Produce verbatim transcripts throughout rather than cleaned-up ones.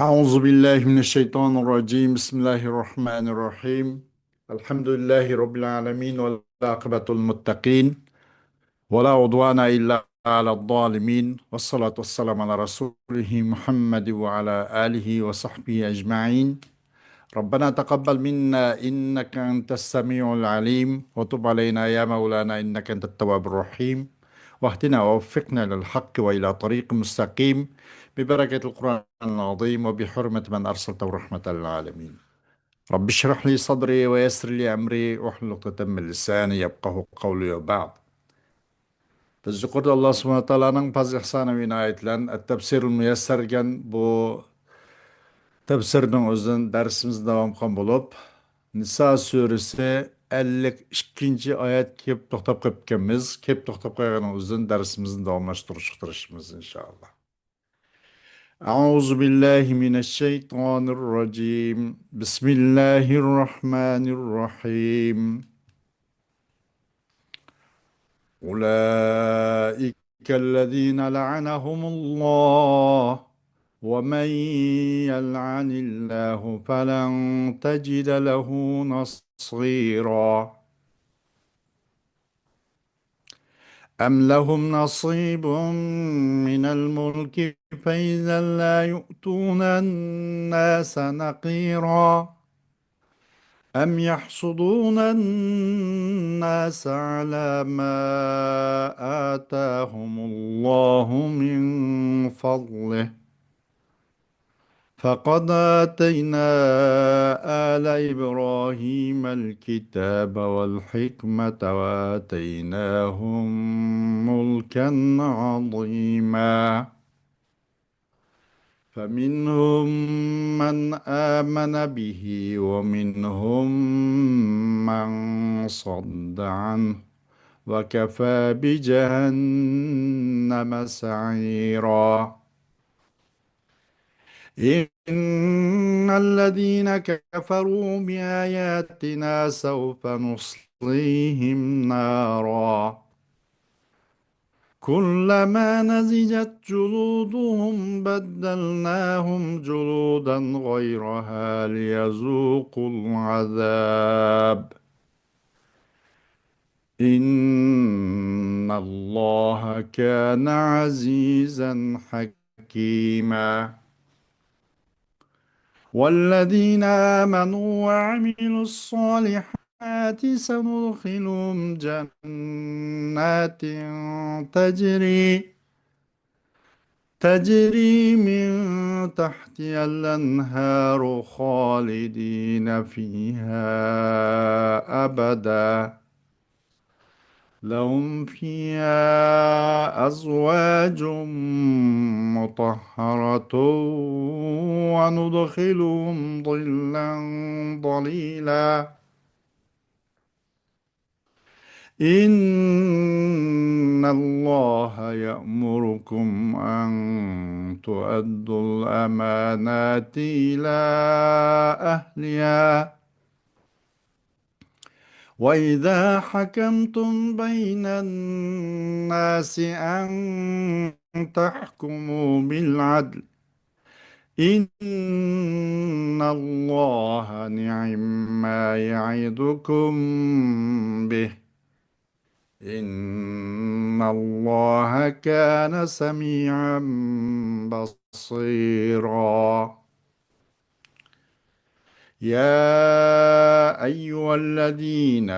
أعوذ بالله من الشيطان الرجيم. بسم الله الرحمن الرحيم. الحمد لله رب العالمين والعاقبة للمتقين ولا عدوان إلا على الظالمين والصلاة والسلام على رسوله محمد وعلى آله وصحبه أجمعين. ربنا تقبل منا إنك أنت السميع العليم وتب علينا يا مولانا إنك أنت التواب الرحيم واهدنا ووفقنا إلى الحق وإلى طريق مستقيم ببركة القرآن العظيم وبحرمة من أرسلته رحمة للعالمين. رب اشرح لي صدري ويسر لي أمري واحلل عقدة من لساني يفقهوا قولي وبعد. بىز يۇقىرىدا ئاللا سۇبھانەھۇ ۋە تائالانىڭ پەزلى ئىھسانى ۋە ئىنايىتى بىلەن ئەت-تەپسىرۇل مۇيەسسەر دېگەن بۇ تەپسىرنىڭ ئۆزىدىن دەرسىمىزنى داۋام قىلغان بولۇپ، نىسا سۈرىسى ئەللىك ئىككىنچى ئايەتكە كېلىپ توختاپ قېلىپتىكەنمىز. كېلىپ توختاپ قالغىنىڭ ئۆزىدىن دەرسىمىزنى داۋاملاشتۇرۇشقا تىرىشىمىز، ئىنشائاللا. أعوذ بالله من الشيطان الرجيم. بسم الله الرحمن الرحيم. أولئك الذين لعنهم الله، ومن يلعن الله فلن تجد له نصيرا. أم لهم نصيب من الملك فإذا لا يؤتون الناس نقيرا. أم يحسدون الناس على ما آتاهم الله من فضله، فقد آتينا آل إبراهيم الكتاب والحكمة وآتيناهم ملكا عظيما. فمنهم من آمن به ومنهم من صد عنه، وكفى بجهنم سعيرا. إن الذين كفروا بآياتنا سوف نصليهم نارا كلما نضجت جلودهم بدلناهم جلودا غيرها ليذوقوا العذاب. إن الله كان عزيزا حكيما. والذين آمنوا وعملوا الصالحات سندخلهم جنات تجري، تجري من تحتها الأنهار خالدين فيها أبدا. لهم فيها أزواج مطهرة وندخلهم ظلا ظليلا. إن الله يأمركم أن تؤدوا الأمانات إلى أهلها وإذا حكمتم بين الناس أن تحكموا بالعدل. إن الله نعما يعظكم به. إن الله كان سميعا بصيرا. يا أيها الذين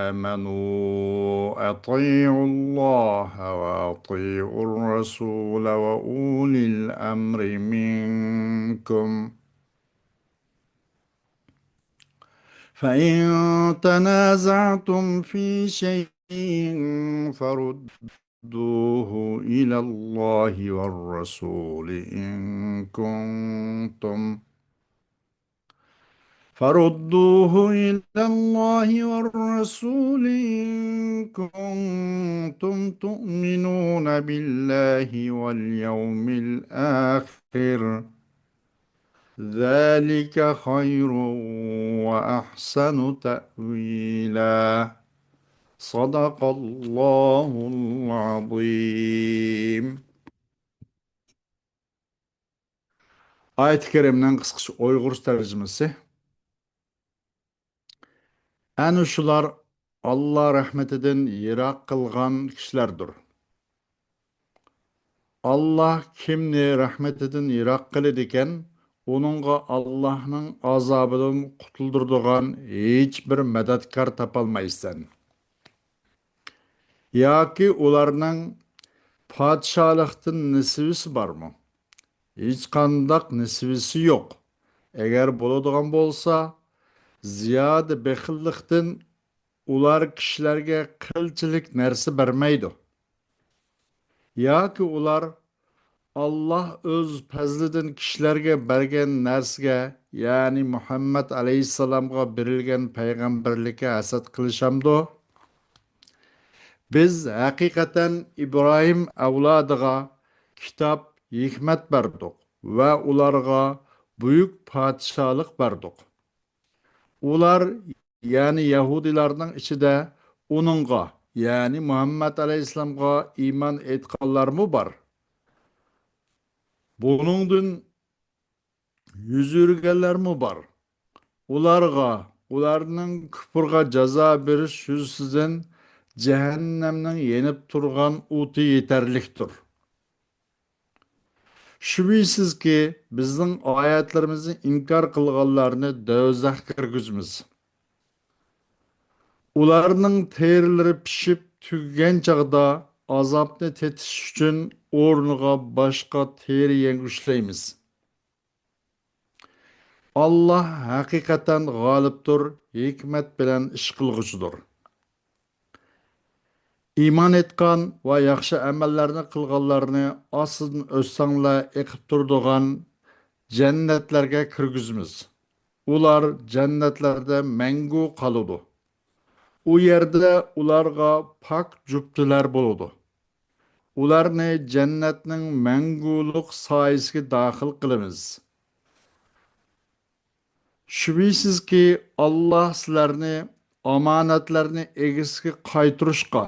آمنوا أطيعوا الله وأطيعوا الرسول وأولي الأمر منكم، فإن تنازعتم في شيء فردوه إلى الله والرسول إن كنتم فردوه إلى الله والرسول إن كنتم تؤمنون بالله واليوم الآخر، ذلك خير وأحسن تأويلا. صدق الله العظيم. ئايەت-ى كەرىمىنىڭ قىسقىچە ئۇيغۇرچە تەرجىمىسى. ئەنە شۇلار ئاللا رەھمىتىدىن يىراق قىلغان كىشىلەردۇر. ئاللا كىمنى رەھمىتىدىن يىراق قىلىدىكەن، ئۇنىڭغا ئاللانىڭ ئازابىدىن قۇتۇلدۇرىدىغان ھېچبىر مەدەتكار تاپالمايسەن. ياكى ئۇلارنىڭ پادىشاھلىقتىن نېسىۋىسى بارمۇ؟ ھېچقانداق نېسىۋىسى يوق. ئەگەر بولىدىغان بولسا، زىيادە بېخىللىقتىن ئۇلار كىشىلەرگە قىلچىلىك نەرسە بەرمەيدۇ. ياكى ئۇلار ئاللا ئۆز پەزلىدىن كىشىلەرگە بەرگەن نەرسىگە، يەنى مۇھەممەد ئەلەيھىسسالامغا بېرىلگەن پەيغەمبەرلىككە ھەسەت قىلىشامدۇ؟ بىز ھەقىقەتەن ئىبراھىم ئەۋلادىغا كىتاب، ھېكمەت بەردۇق ۋە ئۇلارغا بۈيۈك پادىشاھلىق بەردۇق. ئۇلار، يەنى يەھۇدىيلارنىڭ ئىچىدە ئۇنىڭغا، يەنى مۇھەممەد ئەلەيھىسسالامغا ئىمان ئېيتقانلارمۇ بار. بۇنىڭدىن يۈز ئۆرۈگەنلەرمۇ بار. ئۇلارغا ئۇلارنىڭ كۇپرىغا جازا بېرىش يۈزىسىدىن جەھەننەمنىڭ يېنىپ تۇرغان ئوتى يېتەرلىكتۇر. شۈبھىسىزكى، بىزنىڭ ئايەتلىرىمىزنى ئىنكار قىلغانلارنى دوزاخقا كىرگۈزىمىز. ئۇلارنىڭ تېرىلىرى پىشىپ تۈگىگەن چاغدا ئازابنى تېتىش ئۈچۈن ئورنىغا باشقا تېرە يەڭگۈشلەيمىز. ئاللا ھەقىقەتەن غالىبتۇر، ھېكمەت بىلەن ئىش قىلغۇچىدۇر. ئىمان ئېيتقان ۋە ياخشى ئەمەللەرنى قىلغانلارنى ئاستىدىن ئۆتسەڭلار ئېقىپ تۇرىدىغان جەننەتلەرگە كىرگۈزىمىز. ئۇلار جەننەتلەردە مەڭگۈ قالىدۇ. ئۇ يەردە ئۇلارغا پاك جۈپتىلەر بولىدۇ. ئۇلارنى جەننەتنىڭ مەڭگۈلۈك سايىسىگە داخىل قىلىمىز. شۈبھىسىزكى، ئاللا سىلەرنى ئامانەتلەرنى ئىگىسىگە قايتۇرۇشقا،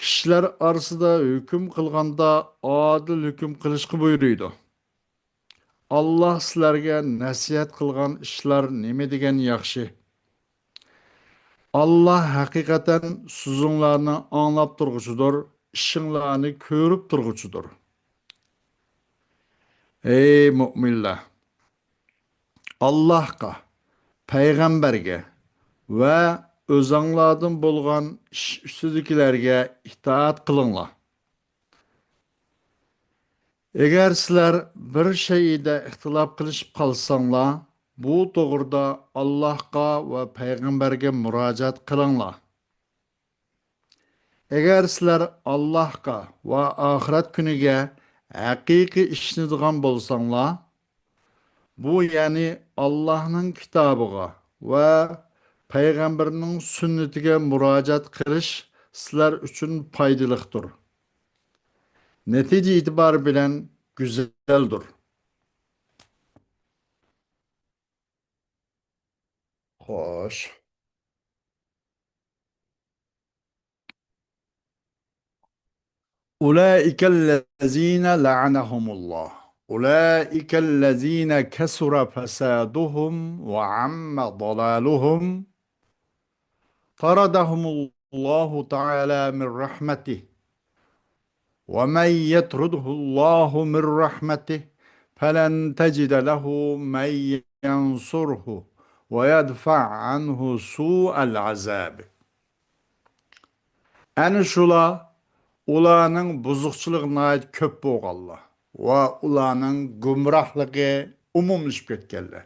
كىشىلەر ئارىسىدا ھۆكۈم قىلغاندا ئادىل ھۆكۈم قىلىشقا بۇيرۇيدۇ. ئاللا سىلەرگە نەسىھەت قىلغان ئىشلار نېمە دېگەن ياخشى! ئاللا ھەقىقەتەن سۆزۈڭلارنى ئاڭلاپ تۇرغۇچىدۇر، ئىشىڭلارنى كۆرۈپ تۇرغۇچىدۇر. ئەي مۆمىنلەر! ئاللاھقا، پەيغەمبەرگە ۋە ئۆزەڭلاردىن بولغان ئىش ئۈستىدىكىلەرگە ئىتائەت قىلىڭلار. ئەگەر سىلەر بىر شەيئىدە ئىختىلاپ قىلىشىپ قالساڭلار، بۇ توغرىدا ئاللاھقا ۋە پەيغەمبەرگە مۇراجىئەت قىلىڭلار. ئەگەر سىلەر ئاللاھقا ۋە ئاخىرەت كۈنىگە ھەقىقىي ئىشىنىدىغان بولساڭلار، بۇ، يەنى ئاللاھنىڭ كىتابىغا ۋە پەيغەمبىرىنىڭ سۈننىتىگە مۇراجىئەت قىلىش سىلەر ئۈچۈن پايدىلىقتۇر. نەتىجە ئېتىبارى بىلەن گۈزەلدۇر. خوش. أولئك الذين لعنهم الله. أولئك الذين كثر فسادهم وعم ضلالهم. طردهم الله تعالى من رحمته. ومن يطرده الله من رحمته فلن تجد له من ينصره ويدفع عنه سوء العذاب. ئەنە شۇلار، ئۇلارنىڭ بۇزۇقچىلىقى ناھايىتى كۆپ بولغانلار ۋە ئۇلارنىڭ گۇمراھلىقى ئومۇملىشىپ كەتكەنلەر.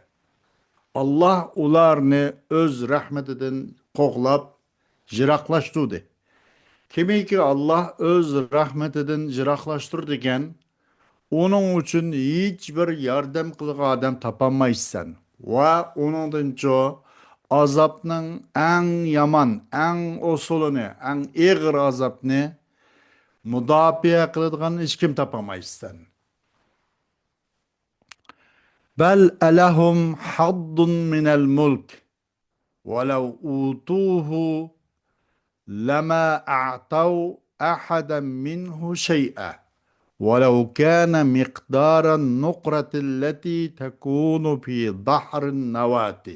ئاللا ئۇلارنى ئۆز رەھمىتىدىن قوغلاپ، يىراقلاشتۇردى. كىمكى ئاللا ئۆز رەھمىتىدىن يىراقلاشتۇرىدىكەن، ئۇنىڭ ئۈچۈن ھېچبىر ياردەم قىلىدىغان ئادەم تاپالمايسەن. ۋە ئۇنىڭدىنچۇ ئازابنىڭ ئەڭ يامان، ئەڭ ئوسۇلىنى، ئەڭ ئېغىر ئازابنى مۇداپىئە قىلىدىغان ھېچكىم تاپالمايسەن. بل لهم حظ من الملك ولو أوتوه لما أعطوا أحدا منه شيئا ولو كان مقدار النقرة التي تكون في ظهر النواة.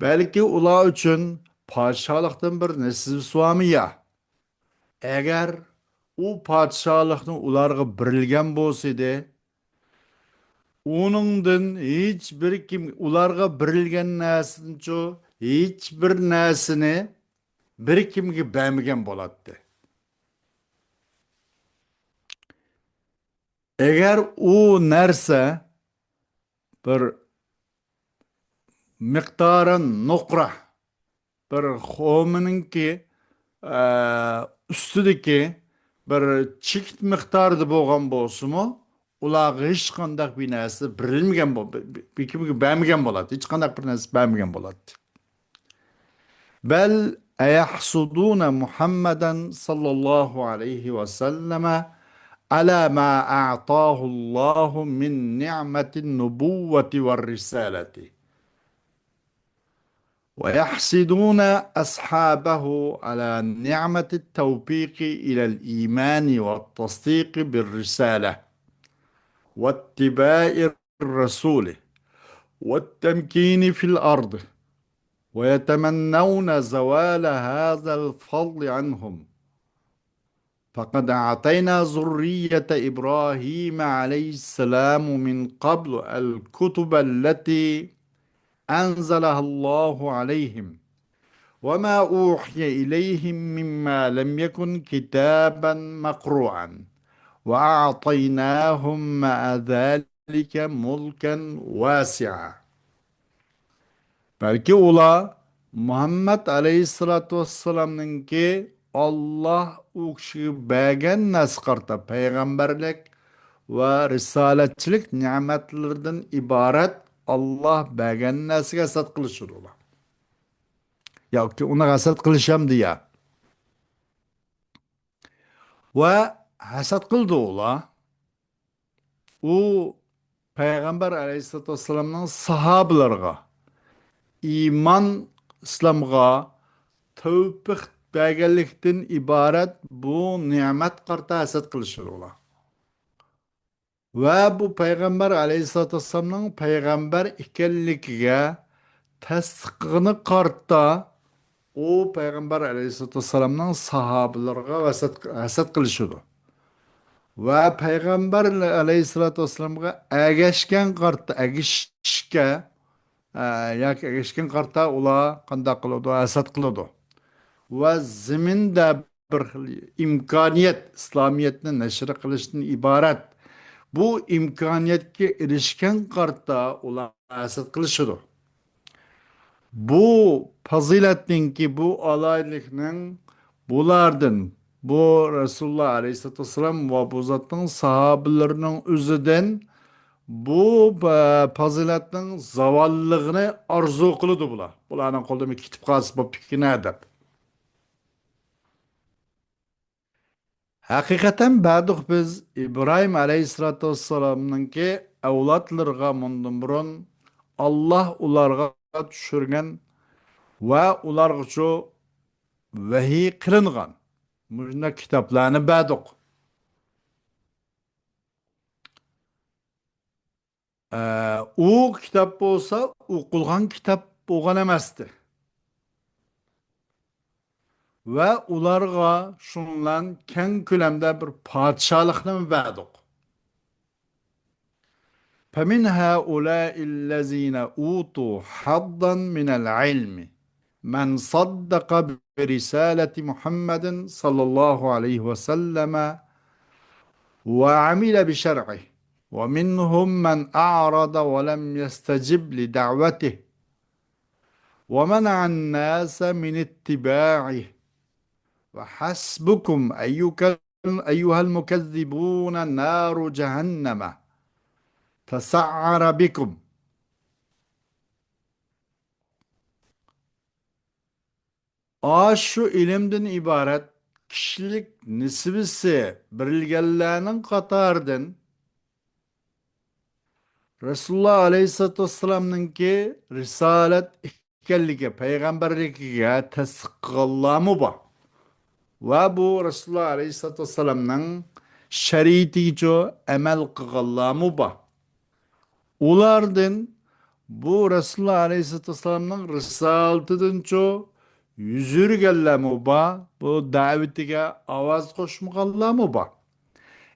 بەلكى ئۇلار ئۈچۈن پادىشاھلىقتىن بىر نېسىۋىسى بارمۇ يا؟ ئەگەر ئۇ پادىشاھلىقنى ئۇلارغا بېرىلگەن بولسىدى، ئۇنىڭدىن ھېچ بىر كىم، ئۇلارغا بېرىلگەن نەرسىدىنچۇ ھېچ بىر نەرسىنى بىر كىمگە بەرمىگەن بولاتتى. ئەگەر ئۇ نەرسە بىر مىقدارى نۇقرە، بىر خورمىنىڭكى، ئە، ئۈستىدىكى بىر چېكىت مىقدارىدا بولغان بولسىمۇ، ئۇلارغا ھېچقانداق بىر نەرسە بېرىلمىگەن بول-، بىر، بىر كىمگە بەرمىگەن بولاتتى. ھېچقانداق بىر نەرسە بەرمىگەن بولاتتى. بل أيحسدون محمدا صلى الله عليه وسلم على ما أعطاه الله من نعمة النبوة والرسالة، ويحسدون أصحابه على نعمة التوفيق إلى الإيمان والتصديق بالرسالة واتباع الرسول والتمكين في الأرض، ويتمنون زوال هذا الفضل عنهم. فقد أعطينا ذرية إبراهيم عليه السلام من قبل الكتب التي أنزلها الله عليهم، وما أوحي إليهم مما لم يكن كتابا مقروءا، وأعطيناهم مع ذلك ملكا واسعا. بەلكى ئۇلار مۇھەممەد ئەلەيھىسسالاتۇ ۋەسسالامنىڭكى ئاللاھ ئۇ كىشىگە بەرگەن نەرسىگە قارىتا، پەيغەمبەرلىك ۋە رىسالەتچىلىك نېمەتلىرىدىن ئىبارەت ئاللاھ بەرگەن نەرسىگە ھەسەت قىلىشىدۇ ئۇلار. ياكى ئۇنى ھەسەت قىلىشامدۇ يا؟ ۋە ھەسەت قىلىدۇ ئۇلار. ئۇ پەيغەمبەر ئەلەيھىسسالاتۇ ۋەسسالامنىڭ ساھابىلىرىغا ئىمان، ئىسلامغا تەۋپىق بەرگەنلىكتىن ئىبارەت بۇ نېمەتكە قارىتا ھەسەت قىلىشىدۇ ئۇلار. ۋە بۇ پەيغەمبەر ئەلەيھىسسالاتۇ ۋەسسالامنىڭ پەيغەمبەر ئىكەنلىكىگە تەستىقىنى قارىتا ئۇ پەيغەمبەر ئەلەيھىسسالاتۇ ۋەسسالامنىڭ ساھابىلىرىغا ھەسەت، ھەسەت قىلىشىدۇ. ۋە پەيغەمبەر ئەلەيھىسسالاتۇ ۋەسسالامغا ئەگەشكەن قارىتا، ئەگىشىشكە، ئە، ياكى ئەگەشكەن قارىتا ئۇلار قانداق قىلىدۇ؟ ھەسەت قىلىدۇ. ۋە زېمىندا بىر خىل ئىمكانىيەت، ئىسلامىيەتنى نەشر قىلىشتىن ئىبارەت. بۇ ئىمكانىيەتكە ئېرىشكەن قارىتا ئۇلار ھەسەت قىلىشىدۇ. بۇ پازىلەتنىڭكى، بۇ ئالاھىدىلىكنىڭ بۇلاردىن، بۇ رەسۇلۇللاھ ئەلەيھىسسالاتۇ ۋەسسالام ۋە بۇ زاتنىڭ ساھابىلىرىنىڭ ئۆزىدىن بۇ، ئە، پازىلەتنىڭ زاۋاللىقىنى ئارزۇ قىلىدۇ بۇلار. بۇلارنىڭ قولىدىن كېتىپ قالسا بوپتىكىنە دەپ. ھەقىقەتەن بەردۇق بىز ئىبراھىم ئەلەيھىسسالاتۇ ۋەسسالامنىڭكى ئەۋلادلىرىغا مۇندىن بۇرۇن ئاللاھ ئۇلارغا چۈشۈرگەن ۋە ئۇلارغىچۇ ۋەھىي قىلىنغان مۇشۇنداق كىتابلارنى بەردۇق. ئە، ئۇ كىتاب بولسا ئوقۇلغان كىتاب بولغان ئەمەستى. ۋە ئۇلارغا شۇنىڭ بىلەن كەڭ كۆلەمدە بىر پادىشاھلىقنى بەردۇق. فمن هؤلاء الذين أوتوا حظا من العلم من صدق برسالة محمد صلى الله عليه وسلم وعمل بشرعه، ومنهم من أعرض ولم يستجب لدعوته، ومنع الناس من اتباعه، وحسبكم أيك-، أيها المكذبون نار جهنم تسعر بكم. ئاشۇ ئىلىمدىن ئىبارەت كىشىلىك نېسىۋىسى بېرىلگەنلەرنىڭ قاتارىدىن رەسۇلۇللاھ ئەلەيھىسسالاتۇ ۋەسسالامنىڭكى رىسالەت ئىكەنلىكى، پەيغەمبەرلىكىگە تەستىق قىلغانلارمۇ بار. ۋە بۇ رەسۇلۇللاھ ئەلەيھىسسالاتۇ ۋەسسالامنىڭ شەرىئىتىگىچۇ ئەمەل قىلغانلارمۇ بار. ئۇلاردىن بۇ رەسۇلۇللا ئەلەيھىسسالاتۇ ۋەسسالامنىڭ رىسالىتىدىنچۇ يۈز ئۆرۈگەنلەرمۇ بار، بۇ دەۋىتىگە ئاۋاز قوشمىغانلارمۇ بار.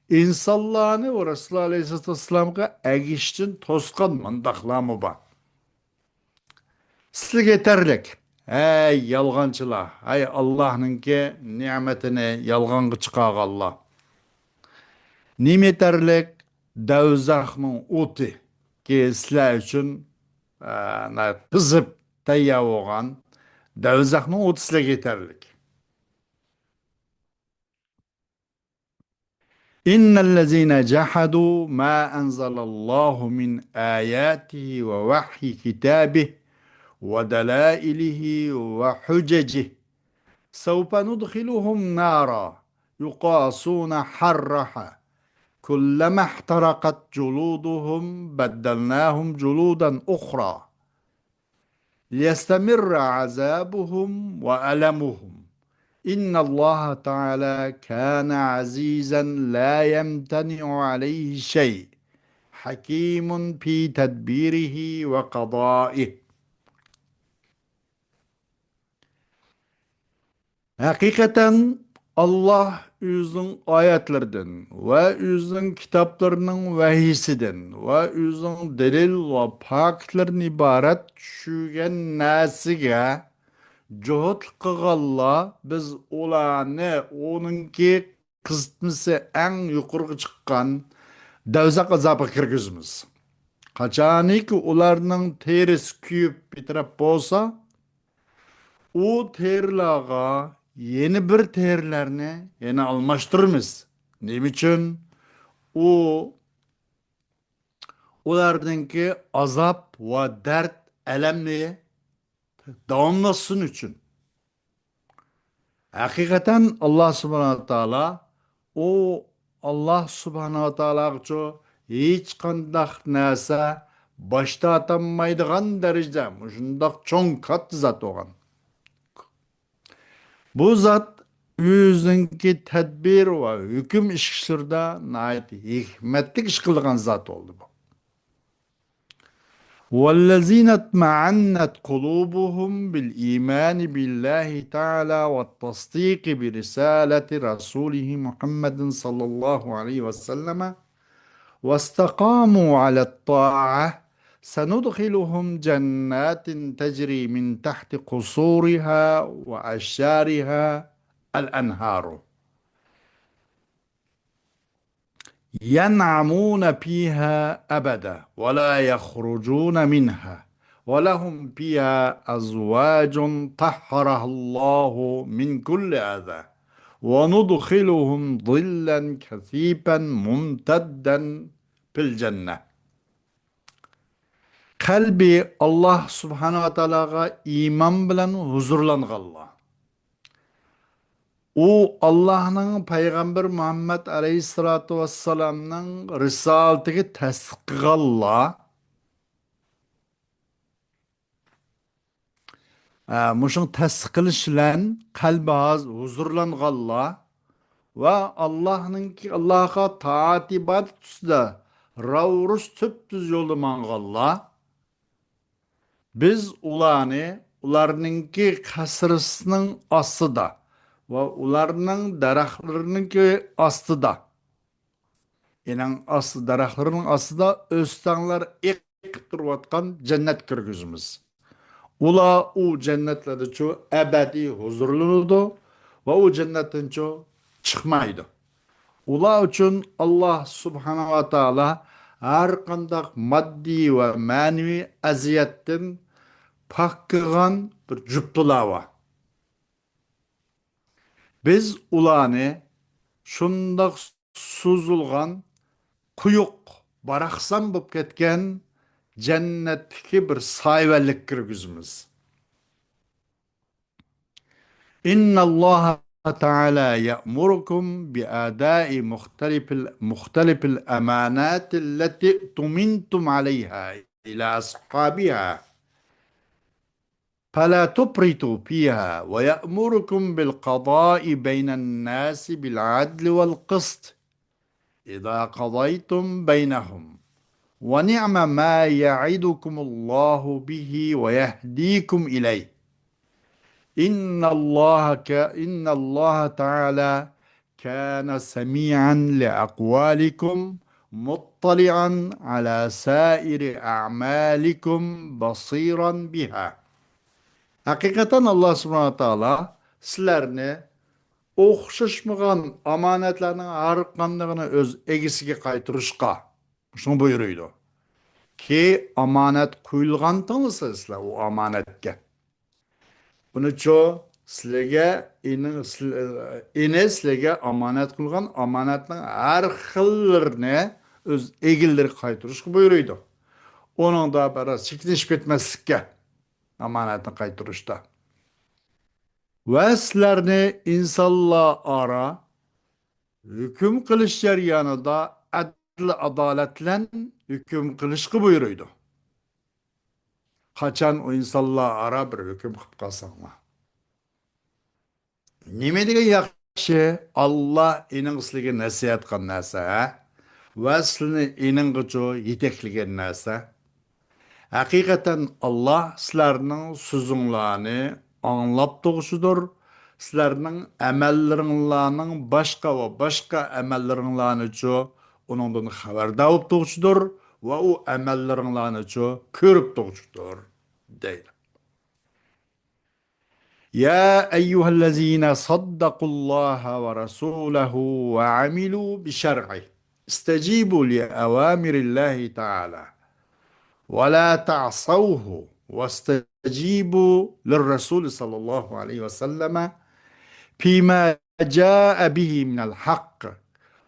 ئىنسانلارنى ئۇ رەسۇلۇللا ئەلەيھىسسالاتۇ ۋەسسالامغا ئەگىشىشتىن توسقان مۇنداقلارمۇ بار. سىلىگە يېتەرلىك، ھەي يالغانچىلار، ھەي ئاللاھنىڭكى نېمىتىنى يالغانغا چىقارغانلار. نېمە يېتەرلىك؟ دەۋزەخنىڭ ئوتى، كى سىلەر ئۈچۈن، ئە، قىزىپ تەييار بولغان دەۋزەخنىڭ ئوتى سىلەرگە يېتەرلىك. إن الذين جحدوا ما أنزل الله من آياته ووحي كتابه ودلائله وحججه سوف ندخلهم نارا يقاصون حرها كلما احترقت جلودهم بدلناهم جلودا أخرى ليستمر عذابهم وألمهم إن الله تعالى كان عزيزا لا يمتنع عليه شيء حكيم في تدبيره وقضائه. ھەقىقەتەن، ئاللاھ ئۆزىنىڭ ئايەتلىرىدىن ۋە ئۆزىنىڭ كىتابلىرىنىڭ ۋەھىيسىدىن ۋە ئۆزىنىڭ دەلىل ۋە پاكىتلىرىدىن ئىبارەت چۈشۈرگەن نەرسىگە جوھۇتلۇق قىلغانلار، بىز ئۇلارنى ئۇنىڭكى قىزىتمىسى ئەڭ يۇقىرىغا چىققان دەۋزەخ ئازابىغا كىرگۈزىمىز. قاچانكى ئۇلارنىڭ تېرىسى كۆيۈپ بىتەرەپ بولسا، ئۇ تېرىلارغا يەنە بىر تېرىلەرنى يەنە ئالماشتۇرىمىز. نېمە ئۈچۈن؟ ئۇ ئۇلارنىڭكى ئازاب ۋە دەرد، ئەلەملىرى داۋاملاشسۇن ئۈچۈن. ھەقىقەتەن ئاللاھ سۇبھانەھۇ ۋە تائالا، ئۇ ئاللاھ سۇبھانەھۇ ۋە تائالاغىچۇ ھېچقانداق نەرسە باش تارتالمايدىغان دەرىجىدە مۇشۇنداق چوڭ كاتتا زات بولغان. بۇ زات ئۆزىنىڭكى تەدبىر ۋە ھۆكۈم ئىشلىرىدا ناھايىتى ھېكمەتلىك ئىش قىلىدىغان زات بولدى بۇ. والذين اطمأنت قلوبهم بالإيمان بالله تعالى والتصديق برسالة رسوله محمد صلى الله عليه وسلم واستقاموا على الطاعة سندخلهم جنات تجري من تحت قصورها وأشجارها الأنهار ينعمون فيها أبدا ولا يخرجون منها ولهم فيها أزواج طهرها الله من كل أذى وندخلهم ظلا كثيفا ممتدا في الجنة. قەلبى ئاللاھ سۇبھانەھۇ ۋە تائالاغا ئىمان بىلەن ھۇزۇرلانغانلار، ئۇ ئاللاھنىڭ پەيغەمبىرى مۇھەممەد ئەلەيھىسسالاتۇ ۋەسسالامنىڭ رىسالىتىگە تەستىق قىلغانلار، ئە، مۇشۇنى تەستىق قىلىش بىلەن قەلبى ھاز-، ھۇزۇرلانغانلار ۋە ئاللاھنىڭكى، ئاللاھقا تائەت ئىبادەت ئۈستىدە راۋۇرۇس تۈپتۈز يولدا ماڭغانلار، بىز ئۇلارنى ئۇلارنىڭكى قەسرىسىنىڭ ئاستىدا ۋە ئۇلارنىڭ دەرەخلىرىنىڭكى ئاستىدا، ئېنىڭ ئاستى، دەرەخلىرىنىڭ ئاستىدا ئۆستەڭلەر ئېقىپ تۇرۇۋاتقان جەننەتكە كىرگۈزىمىز. ئۇلار ئۇ جەننەتلەردىچۇ ئەبەدىي ھۇزۇرلىنىدۇ ۋە ئۇ جەننەتتىنچۇ چىقمايدۇ. ئۇلار ئۈچۈن ئاللاھ سۇبھانەھۇ ۋە تائالا ھەر قانداق ماددىي ۋە مەنىۋى ئەزىيەتتىن پاك قىلغان بىر جۈپتىلار بار. بىز ئۇلارنى شۇنداق سوزۇلغان، قويۇق، باراقسان بولۇپ كەتكەن جەننەتتىكى بىر سايىۋەنلىككە كىرگۈزىمىز. إن الله تعالى يأمركم بأداء مختلف ال-، مختلف الأمانات التي اؤتمنتم عليها إلى أصحابها فلا تفرطوا فيها ويأمركم بالقضاء بين الناس بالعدل والقسط إذا قضيتم بينهم، ونعم ما يعظكم الله به ويهديكم إليه. إن الله ك-، إن الله تعالى كان سميعا لأقوالكم مطلعا على سائر أعمالكم بصيرا بها. ھەقىقەتەن ئاللا سۇبھانەھۇ ۋە تائالا سىلەرنى ئوخشاشمىغان ئامانەتلەرنىڭ ھەر قاندىقىنى ئۆز ئىگىسىگە قايتۇرۇشقا شۇڭا بۇيرۇيدۇ. كى ئامانەت قويۇلغانتىڭلار سىلەر ئۇ ئامانەتكە. ئۇنىچۇ سىلەرگە ئېنىڭ، سىل-، ئېنى سىلەرگە ئامانەت قىلغان ئامانەتنىڭ ھەر خىللىرىنى ئۆز ئىگىلىرىگە قايتۇرۇشقا بۇيرۇيدۇ. ئۇنىڭدا بىراز چېكىنىشىپ كەتمەسلىككە، ئامانەتنى قايتۇرۇشتا. ۋە سىلەرنى ئىنسانلار ئارا ھۆكۈم قىلىش جەريانىدا ئەدىل-ئادالەت بىلەن ھۆكۈم قىلىشقا بۇيرۇيدۇ. قاچان ئۇ ئىنسانلار ئارا بىر ھۆكۈم قىلىپ قالساڭلار. نېمە دېگەن ياخشى، ئاللا ئېنىڭ سىلىگە نەسىھەت قىلغان نەرسە، ھە؟ ۋە سىلىنى ئېنىڭغىچۇ يېتەكلىگەن نەرسە. ھەقىقەتەن ئاللا سىلەرنىڭ سۆزۈڭلارنى ئاڭلاپ تۇغۇشىدۇر، سىلەرنىڭ ئەمەللىرىڭلارنىڭ باشقا ۋە باشقا ئەمەللىرىڭلارنىچۇ ئۇنىڭدىن خەۋەردار بولۇپ تۇغۇشىدۇر ۋە ئۇ ئەمەللىرىڭلارنىچۇ كۆرۈپ تۇغۇشىدۇر، دەيدۇ. يا أيها الذين صدقوا الله ورسوله وعملوا بشرعه، استجيبوا لأوامر الله تعالى ولا تعصوه، واستجيبوا للرسول صلى الله عليه وسلم فيما جاء به من الحق،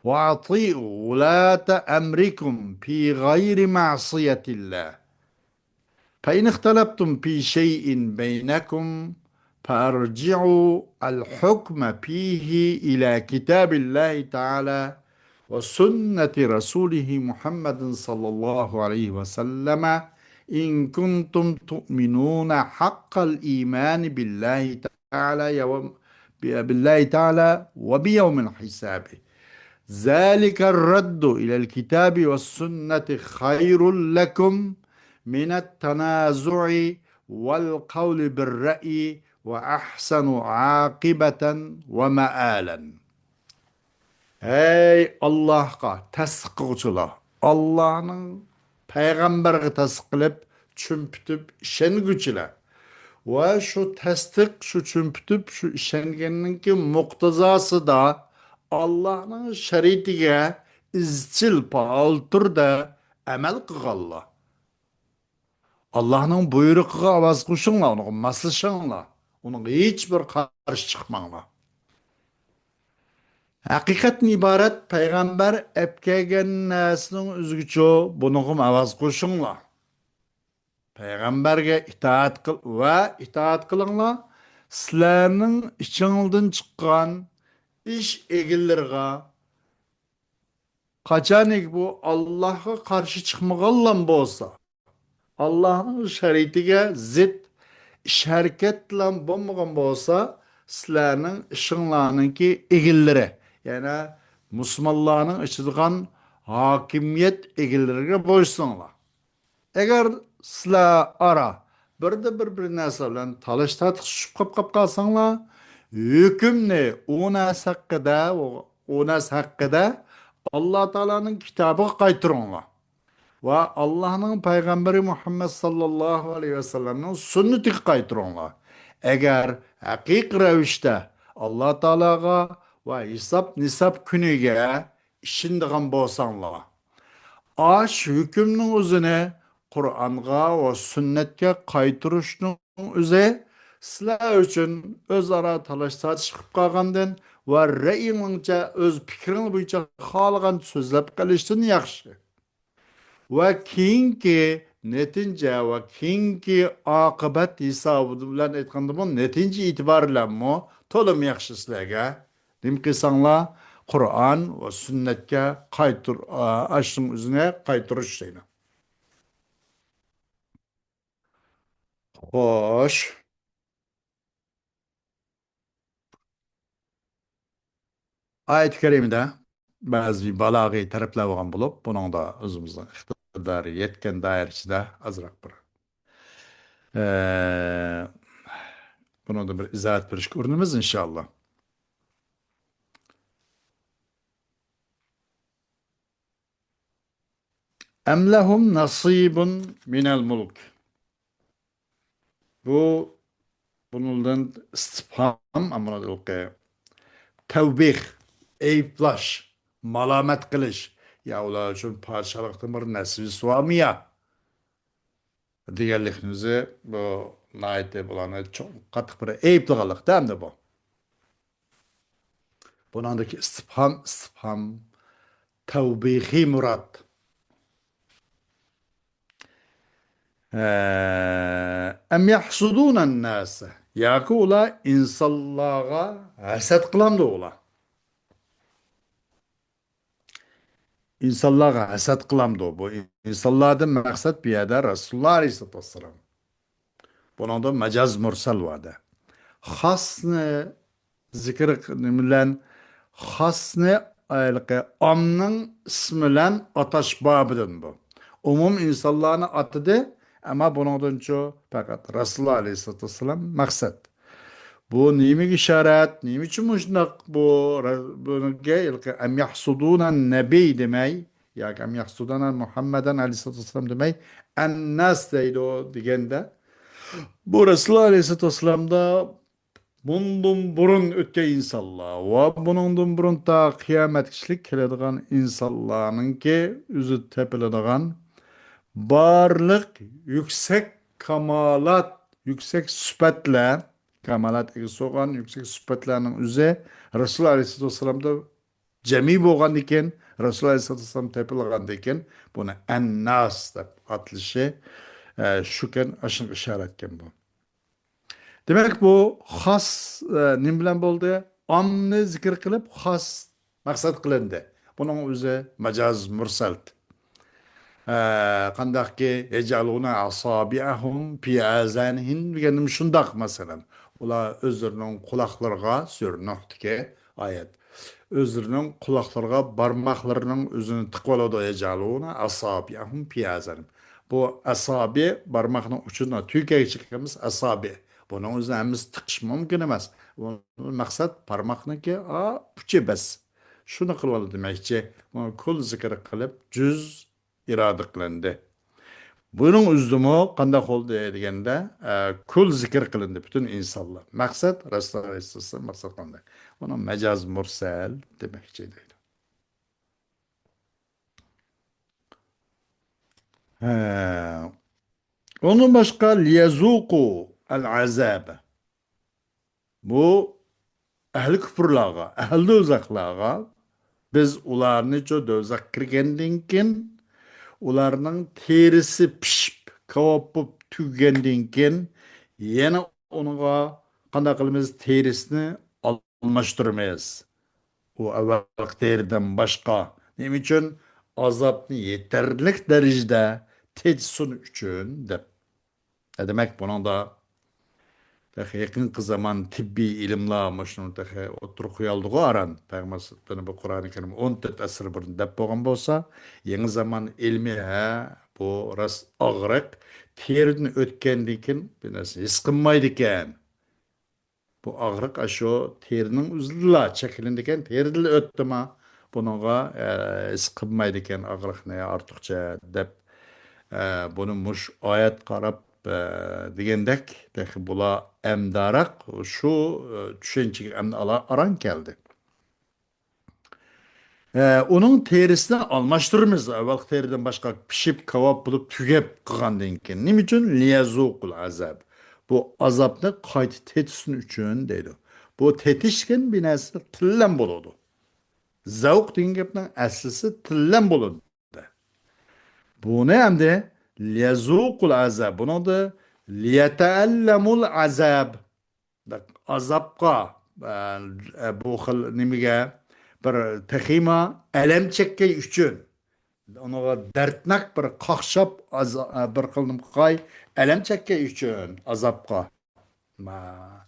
وأطيعوا ولاة أمركم في غير معصية الله. فإن اختلفتم في شيء بينكم فارجعوا الحكم فيه إلى كتاب الله تعالى وسنة رسوله محمد صلى الله عليه وسلم إن كنتم تؤمنون حق الإيمان بالله تعالى يوم، بالله تعالى وبيوم الحساب. ذلك الرد إلى الكتاب والسنة خير لكم من التنازع والقول بالرأي وأحسن عاقبة ومآلا. ھەي ئاللاھقا تەستىق قىلغۇچىلار، ئاللاھنىڭ پەيغەمبەرگە تەستىق قىلىپ، چۈمپۈتۈپ ئىشەنگۈچىلەر. ۋە شۇ تەستىق، شۇ چۈمپۈتۈپ، شۇ ئىشەنگەننىڭكى مۇقتىزاسىدا ئاللاھنىڭ شەرىئىتىگە ئىزچىل، پائال تۈردە ئەمەل قىلغانلار. ئاللاھنىڭ بۇيرۇقىغا ئاۋاز قوشۇڭلار، ئۇنىڭغا ماسلىشىڭلار، ئۇنىڭغا ھېچبىر قارشى چىقماڭلار. ھەقىقەتتىن ئىبارەت پەيغەمبەر ئەپكەلگەن نەرسىنىڭ ئۆزىگىچۇ، بۇنىڭغىمۇ ئاۋاز قوشۇڭلار. پەيغەمبەرگە ئىتائەت قىل ۋە ئىتائەت قىلىڭلار. سىلەرنىڭ ئىچىڭلاردىن چىققان ئىش ئېگىلىرىغا قاچانكى بۇ ئاللاھقا قارشى چىقمىغانلام بولسا، ئاللاھنىڭ شەرىئىتىگە زىت ئىش ھەرىكەتلەم بولمىغان بولسا، سىلەرنىڭ ئىشىڭلارنىڭكى ئېگىلىرى، يەنى مۇسۇلمانلارنىڭ ئىچىدىغان ھاكىمىيەت ئېگىلىرىگە بويسۇنۇڭلار. ئەگەر سىلەر ئارا بىردە بىر، بىر نەرسە بىلەن تالاش تارتىشىپ قاپ، قاپ قالساڭلار، ھۆكۈمنى ئۇ نەرسە ھەققىدە، ئۇ، ئۇ نەرسە ھەققىدە ئاللا تائالانىڭ كىتابىغا قايتۇرۇڭلار. ۋە ئاللاھنىڭ پەيغەمبىرى مۇھەممەد ساللاللاھۇ ئەلەيھى ۋەسەللەمنىڭ سۈننىتىگە قايتۇرۇڭلار. ئەگەر ھەقىقىي رەۋىشتە ئاللا تائالاغا ۋە ھېساب نىساب كۈنىگە ئىشىنىدىغان بولساڭلار، ئاش ھۆكۈمنىڭ ئۆزىنى قۇرئانغا ۋە سۈننەتكە قايتۇرۇشنىڭ ئۆزى سىلەر ئۈچۈن ئۆزئارا تالاش تارتىش قىلىپ قالغاندىن ۋە رەئيىڭلارچە، ئۆز پىكرىڭلار بويىچە خالىغان سۆزلەپ قېلىشتىن ياخشى. ۋە كېيىنكى نەتىجە ۋە كېيىنكى ئاقىۋەت ھېسابى بىلەن ئېيتقاندىمۇ، نەتىجە ئېتىبارى بىلەنمۇ تولىمۇ ياخشى سىلەرگە. نېمە قىلساڭلار، قۇرئان ۋە سۈننەتكە قايتۇر-، ئا، ئاشۇنىڭ ئۆزىنى قايتۇرۇش دەيدۇ. خوش. ئايەت كەرىمىدە بەزى بالاغىي تەرەپلەر بولغان بولۇپ، بۇنىڭدا ئۆزىمىزنىڭ ئىقتىدارى يەتكەن دائىرە ئىچىدە ئازراق بىر، ئە، بۇنىڭدا بىر ئىزاھات بېرىشكە ئۇرۇنىمىز، ئىنشاللا. أم لهم نصيب من الملك. بۇ، بۇنىڭدىن ئىستىپھام، ئەمما تەۋبىخ، ئەيىبلەش، مالامەت قىلىش. يا ئۇلار ئۈچۈن پادىشاھلىقتىن بىر نەسىۋى سۇۋامىيا دېگەنلىكنى ئۆزى بۇ ناھايىتى بۇلارنى چوڭ، قاتتىق بىر ئەيىبلىغانلىقتا ئەمدى بۇ. بۇنىڭدىكى ئىستىپھام، ئىستىپھام تەۋبىخى مۇراد. ئە، أم يحسدون الناس. ياكى ئۇلار ئىنسانلارغا ھەسەت قىلامدۇ ئۇلار؟ ئىنسانلارغا ھەسەت قىلامدۇ؟ بۇ ئىنسانلاردىن مەقسەت بۇ يەردە رەسۇلۇللا ئەلەيھىسسالاتۇ ۋەسسالام. بۇنىڭدا مەجاز مۇرسەل بار دە. خاسنى زىكىر ق-، نېمە بىلەن؟ خاسنى، ھېلىقى ئامنىڭ ئىسمى بىلەن ئاتاش بابىدىن بۇ. ئومۇم ئىنسانلارنى ئاتىدى، ئەمما بۇنىڭدىنچۇ پەقەت رەسۇلۇللا ئەلەيھىسسالاتۇ ۋەسسالام مەقسەت. بۇ نېمىگە ئىشارەت؟ نېمە ئۈچۈن مۇشۇنداق بۇ رە-، بۇنىڭكى ھېلىقى أم يحسدون النبي دېمەي، ياكى أم يحسدون محمدا ئەلەيھىسسالاتۇ ۋەسسالام دېمەي، الناس دەيدۇ دېگەندە، بۇ رەسۇلۇللا ئەلەيھىسسالاتۇ ۋەسسالامدا بۇندىن بۇرۇن ئۆتكەن ئىنسانلار ۋە بۇنىڭدىن بۇرۇن تا قىيامەتكىچىلىك كېلىدىغان ئىنسانلارنىڭكى ئۆزى تېپىلىدىغان بارلىق يۈكسەك كامالات، يۈكسەك سۈپەتلەر، كامالات ئىگىسى بولغان يۈكسەك سۈپەتلەرنىڭ ئۆزى رەسۇل ئەلەيھىسسالاتۇ ۋەسسالامدا جەمئىي بولغاندىكىن، رەسۇل ئەلەيھىسسالاتۇ ۋەسسالام تېپىلغاندىكىن، بۇنى ئەنناس دەپ ئاتىلىشى، ئە، شۇكەن، ئاشۇنىڭغا ئىشارەتكەن بۇ. دېمەك، بۇ خاس، ئە، نېمە بىلەن بولدى؟ ئامنى زىكىر قىلىپ، خاس مەقسەت قىلىندى. بۇنىڭ ئۆزى مەجاز مۇرسەل. ئە، قانداقكى، يجعلون أصابعهم في آذانهم دېگەننىمۇ شۇنداق، مەسىلەن. ئۇلار ئۆزلىرىنىڭ قۇلاقلىرىغا، سۈرە نۇھتىكى ئايەت. ئۆزلىرىنىڭ قۇلاقلىرىغا بارماقلىرىنىڭ ئۆزىنى تىقىۋالىدۇ، يجعلون أصابعهم في آذانهم. بۇ ئەسابى بارماقنىڭ ئۇچىنى تۈگىگە چىقىرىمىز، ئەسابى. بۇنىڭ ئۆزىنى ھەممىسى تىقىش مۇمكىن ئەمەس. بۇ مەقسەت بارماقنىڭكى، ئا، ئۇچى بەس. شۇنى قىلىۋالدى دېمەكچى. بۇنى كۇل زىكىر قىلىپ، جۈز ئىرادە قىلىندى. بۇنىڭ ئۆزىدىمۇ قانداق بولدى دېگەندە، ئە، كۇل زىكىر قىلىندى، پۈتۈن ئىنسانلار. مەقسەت، رەسۇلۇللا ئەلەيھىسسالام مەقسەت قىلىندى. بۇنى مەجاز مۇرسەل دېمەكچى دەيدۇ. ھە. ئۇندىن باشقا، ليذوقوا العذاب. بۇ ئەھلى كۇپۇرلارغا، ئەھلى دوزاخلارغا بىز ئۇلارنىچۇ دوزاخقا كىرگەندىن كېيىن، ئۇلارنىڭ تېرىسى پىشىپ، كاۋاپ بولۇپ تۈگىگەندىن كېيىن، يەنە ئۇنىڭغا قانداق قىلىمىز؟ تېرىسىنى ئالماشتۇرىمىز. ئۇ ئەۋۋەلقى تېرىدىن باشقا. نېمە ئۈچۈن؟ ئازابنى يېتەرلىك دەرىجىدە تېتىسۇن ئۈچۈن، دەپ. ئە، دېمەك، بۇنىڭدا تېخى يېقىنقى زامان تېببىي ئىلىملار مۇشۇنى تېخى ئوتتۇرىغا قويالىدىغۇ ئاران. پەيغەمبەر بۇ قۇرئانى كەرىم ئون تۆت ئەسىر بۇرۇن دەپ بولغان بولسا، يېڭى زامان ئىلمى، ھە، بۇ راست ئاغرىق تېرىدىن ئۆتكەندىن كېيىن بىر نەرسە ھېس قىلمايدىكەن. بۇ ئاغرىق ئاشۇ تېرىنىڭ ئۆزىدىلا چەكلىنىدىكەن، تېرىدىلا ئۆتتىما، بۇنىڭغا، ئە، ھېس قىلمايدىكەن ئاغرىقنى ئارتۇقچە دەپ، ئە، بۇنى مۇشۇ ئايەت قاراپ، ئە، دېگەندەك، تېخى بۇلار ئەمدىراق شۇ، ئە، چۈشەنچىگە ئەمدى ئالا-، ئاران كەلدى. ئە، ئۇنىڭ تېرىسىنى ئالماشتۇرىمىز. ئەۋۋەلقى تېرىدىن باشقا پىشىپ، كاۋاپ بولۇپ، تۈگەپ قالغاندىن كېيىن. نېمە ئۈچۈن؟ ليذوقوا العذاب. بۇ ئازابنى قايتا تېتىسۇن ئۈچۈن دەيدۇ. بۇ تېتىش دېگەن بىر نەرسە تىللەم بولىدۇ. زەۋق دېگەن گەپنىڭ ئەسلىسى تىللەم بولىدۇ. بۇنى ئەمدى ليذوقوا العذاب. بۇنىڭدا ليتألموا العذاب. ئازابقا، ئە، ئە، بۇ خىل نېمىگە بىر تېخىمۇ ئەلەم چەككەن ئۈچۈن، ئۇنىڭغا دەردناك بىر قاقشاپ، ئازا-، ئە، بىر خىل نېمىقاي ئەلەم چەككەن ئۈچۈن ئازابقا. ما-،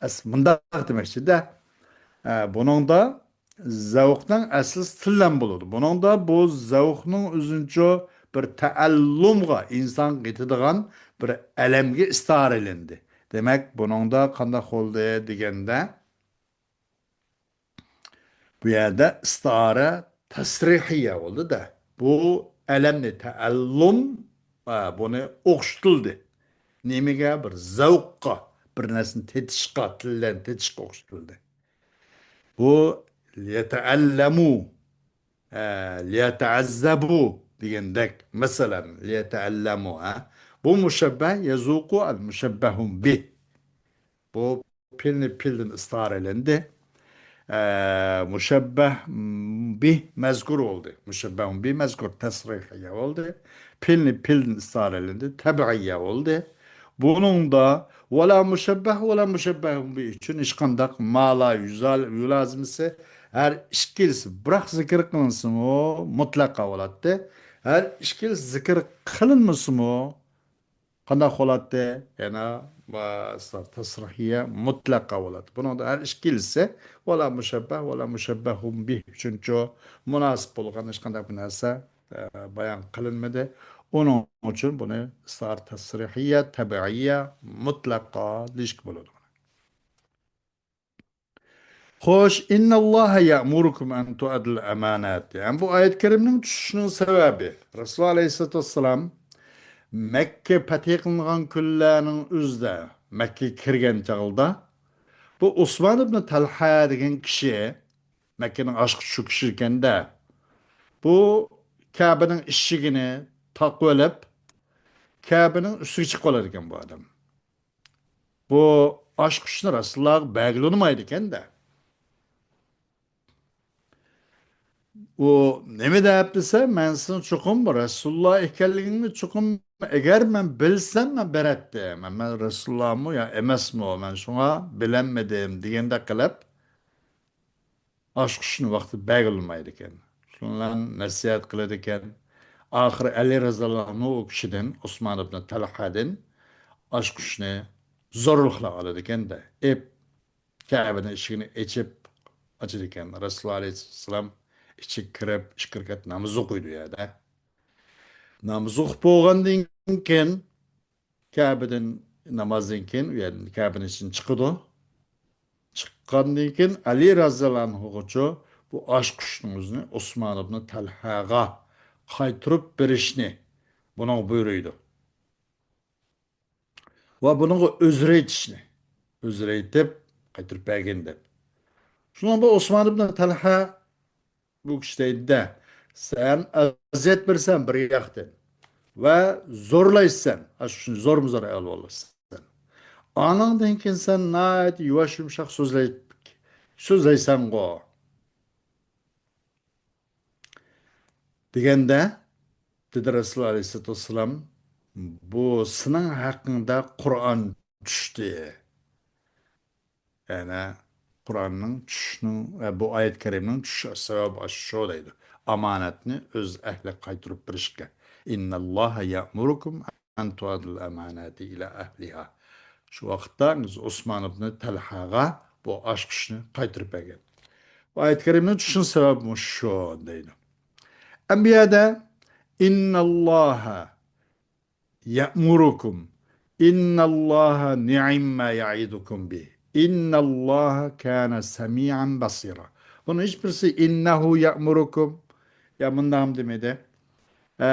ئەس-، مۇنداق دېمەكچىدە، ئە، بۇنىڭدا زەۋقنىڭ ئەسلىسى تىلدىن بولىدۇ. بۇنىڭدا بۇ زەۋقنىڭ ئۆزىنچە بىر تەئەللۇمغا، ئىنسانغا يېتىدىغان بىر ئەلەمگە ئىستىئارە ئېلىندى. دېمەك، بۇنىڭدا قانداق بولدى دېگەندە، بۇ يەردە ئىستىئارە تەسرىھىيە بولدى-دە. بۇ ئەلەمنى تەئەللۇم، ئە، بۇنى ئوخشىتىلدى. نېمىگە؟ بىر زەۋققا، بىر نەرسىنى تېتىشقا، تىلدىن تېتىشقا ئوخشىتىلدى. بۇ لىيەتەئەللەمۇ، ئە، لىيەتەئەززەبۇ دېگەندەك. مەسىلەن، لىيەتەئەللەمۇ، ھە؟ بۇ مۇشەببەھ، يەزۇقۇ ئەل مۇشەببەھۇم بىھ. بۇ پېئىلنى پېئىلدىن ئىستىئارە ئېلىندى. ئە، مۇشەببەھ بىھ مەزكۇر بولدى. مۇشەببەھۇم بىھ مەزكۇر تەسرىھىيە بولدى. پېئىلنى پېئىلدىن ئىستىئارە ئېلىندى. تەبىئىيە بولدى. بۇنىڭدا ۋەلا مۇشەببەھ، ۋەلا مۇشەببەھۇم بىھ ئۈچۈن ھېچقانداق ما لا يۇزال-، يۇلازىمىسى، ھەر ئىككىلىسى بىراق زىكىر قىلىنسىمۇ مۇتلەققا بولاتتى. ھەر ئىككىلىسى زىكىر قىلىنمىسىمۇ قانداق بولاتتى؟ يەنە، ئە، تەسرىھىيە مۇتلەققا بولاتتى. بۇنىڭدا ھەر ئىككىلىسى، ۋەلا مۇشەببەھ، ۋەلا مۇشەببەھۇم بىھ ئۈچۈنچۇ مۇناسىپ بولغان ھېچقانداق بىر نەرسە، ئە، بايان قىلىنمىدى. ئۇنىڭ ئۈچۈن بۇنى ئىستىئارە تەسرىھىيە، تەبىئىيە، مۇتلەققا دېيىشكە بولىدۇ. خوش، «ئىنناللاھە يەئمۇرۇكۇم ئەن تۇئەددىل ئەمانات». يەنى بۇ ئايەت كەرىمنىڭ چۈشۈشىنىڭ سەۋەبى، رەسۇلۇللا ئەلەيھىسسالاتۇ ۋەسسالام مەككە پەتھى قىلىنغان كۈنلەرنىڭ ئۆزىدە، مەككىگە كىرگەن چاغدا، بۇ ئوسمان ئىبنى تەلھە دېگەن كىشى، مەككىنىڭ ئاچقۇچى شۇ كىشى ئىكەن-دە، بۇ كەبىنىڭ ئىشىكىنى تاقىۋېلىپ، كەبىنىڭ ئۈستىگە چىقىپ قالىدىكەن بۇ ئادەم. بۇ ئاچقۇچنى رەسۇلۇللاغا بەرگىلى ئۇنىمايدىكەن-دە. ئۇ نېمە دەپ دېسە، مەن سېنىڭ چوقۇم رەسۇلۇللا ئىكەنلىكىڭنى چوقۇم، ئەگەر مەن بىلسەم، مەن بېرەتتىم. مەن، مەن رەسۇلۇللامۇ يا ئەمەسمۇ، مەن شۇڭا بىلەلمىدىم دېگەندەك قىلىپ، ئاچقۇچنى ۋاقتىدا بەرگىلى ئۇنىمايدىكەن. شۇنىڭ بىلەن نەسىھەت قىلىدىكەن. ئاخىرى ئەلى رەزىياللاھۇ ئەنھۇ ئۇ كىشىدىن، ئوسمان ئىبنى تەلھەدىن ئاچقۇچنى زورلۇقلا ئالىدىكەن-دە. ئېپ، كەبىنىڭ ئىشىكىنى ئېچىپ، ئاچىدىكەن. رەسۇلۇللا ئەلەيھىسسالام ئىچىگە كىرىپ، ئىككى رەكەت ناماز ئوقۇيدۇ ئۇ يەردە. ناماز ئوقۇپ بولغاندىن كېيىن، كەبىدىن، نامازدىن كېيىن ئۇ يەردىن كەبىنىڭ ئىچىدىن چىقىدۇ. چىققاندىن كېيىن ئەلى رەزىياللاھۇ ئەنھۇغىچۇ بۇ ئاچقۇچنىڭ ئۆزىنى ئوسمان ئىبنى تەلھەگە قايتۇرۇپ بېرىشنى بۇنىڭغا بۇيرۇيدۇ. ۋە بۇنىڭغا ئۆزرە ئېيتىشنى، ئۆزرە ئېيتىپ، قايتۇرۇپ بەرگىن دەپ. شۇنىڭ بۇ ئوسمان ئىبنى تەلھە بۇ كىشى دەيدۇ-دە، سەن ئەزىيەت بېرىسەن بىر ياقتىن ۋە زورلايسەن، ئاشۇ كىشىنى زورمۇ زور ئەھۋال بولىسەن. ئانىڭدىن كېيىن سەن ناھايىتى يۇۋاش يۇمشاق سۆزلەي-، سۆزلەيسەنغۇ. دېگەندە، دېدى رەسۇلۇللا ئەلەيھىسسالاتۇ ۋەسسالام، بۇ سېنىڭ ھەققىڭدە قۇرئان چۈشتى. يەنى قۇرئاننىڭ چۈشۈشىنىڭ ۋە بۇ ئايەت كەرىمنىڭ چۈشۈش سەۋەبى ئاشۇ دەيدۇ. ئامانەتنى ئۆز ئەھلىگە قايتۇرۇپ بېرىشكە. «ئىنناللاھە يەئمۇرۇكۇم ئەن تۇئەددىل ئەمانەتى ئىلە ئەھلىھا». شۇ ۋاقىتتا ئوسمان ئىبنى تەلھاغا بۇ ئاچقۇچنى قايتۇرۇپ بەرگەن. بۇ ئايەت كەرىمنىڭ چۈشۈش سەۋەبى مۇشۇ دەيدۇ. ئەمما بۇ يەردە «ئىنناللاھە يەئمۇرۇكۇم، ئىنناللاھە نىئمما يەئىدۇكۇم بىھ، ئىنناللاھە كانە سەمىئەن بەسىرا». بۇنىڭ ھېچ بىرسى «ئىننەھۇ يەئمۇرۇكۇم» يا مۇنداقمۇ دېمىدى. ئە،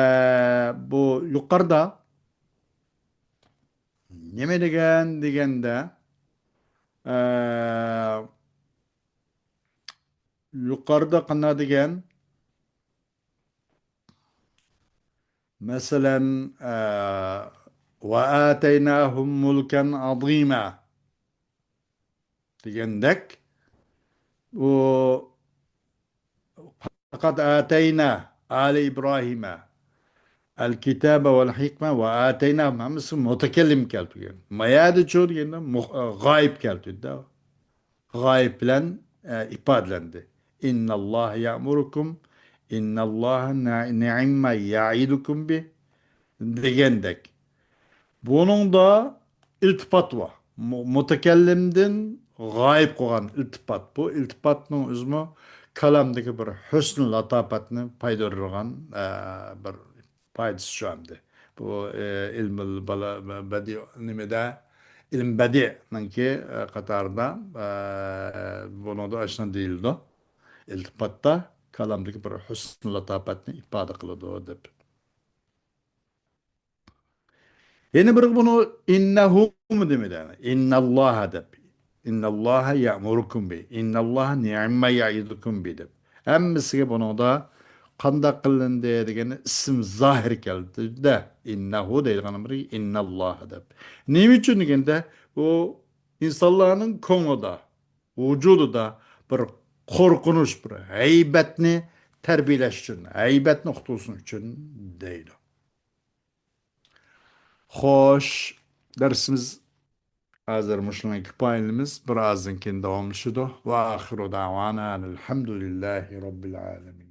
بۇ يۇقىرىدا نېمە دېگەن دېگەندە، ئە، يۇقىرىدا قانداق دېگەن؟ مەسىلەن، ئە، «ۋە ئاتەيناھۇم مۇلكەن ئەزىما» دېگەندەك، ئۇ «پەقەد ئاتەينا ئالە ئىبراھىمە ئەل كىتابە ۋەل ھىكمە ۋە ئاتەيناھۇم» ھەممىسى مۇتەكەللىم كەلتۈرگەن. ما يەردىچۇ دېگەندە، مۇ-، غايىب كەلتۈردى. غايىب بىلەن، ئە، ئىپادىلەندى. «ئىنناللاھە يەئمۇرۇكۇم، ئىنناللاھە نە-، نىئمما يەئىدۇكۇم بىھ» دېگەندەك. بۇنىڭدا ئىلتىپات بار. مۇ-، مۇتەكەللىمدىن غايىب قالغان ئىلتىپات. بۇ ئىلتىپاتنىڭ ئۆزىمۇ كالامدىكى بىر ھۆسن لاتاپەتنى پايدۇرىدىغان، ئە، بىر پايدىسى شۇ ئەمدى. بۇ، ئە، ئىلمۇل بالا-، بەدىئ نېمىدە، ئىلم بەدىئنىڭكى، ئە، قاتارىدا، ئە، بۇنىڭدا ئاشۇنداق دېيىلىدۇ. ئىلتىپاتتا كالامدىكى بىر ھۆسن لاتاپەتنى ئىپادە قىلىدۇ دەپ. يەنە بىرى بۇنى ئىننەھۇمۇ دېمىدى. ئىنناللاھە دەپ. ئىنناللاھە يەئمۇرۇكۇم بى. ئىنناللاھە نىئمە يەئىدۇكۇم بى دەپ. ھەممىسىگە بۇنىڭدا قانداق قىلىندى دېگەندە ئىسىم زاھىر كەلدى-دە. ئىننەھۇ دەيدىغان بىرى ئىنناللاھە دەپ. نېمە ئۈچۈن دېگەندە، بۇ ئىنسانلارنىڭ كۆڭلىدە، ۋۇجۇدىدا بىر قورقۇنچ، بىر ھەيبەتنى تەربىيەلەش ئۈچۈن، ھەيبەتنى ئۇقتۇرسۇن ئۈچۈن دەيدۇ. خوش، دەرسىمىز ھازىر مۇشۇنىڭغا كۇپايىلىمىز. بىر ئازدىن كېيىن داۋاملىشىدۇ. ۋە ئاخىرۇ دەۋانا ئەنىلھەمدۇلىللاھى رەببىل ئالەمىن.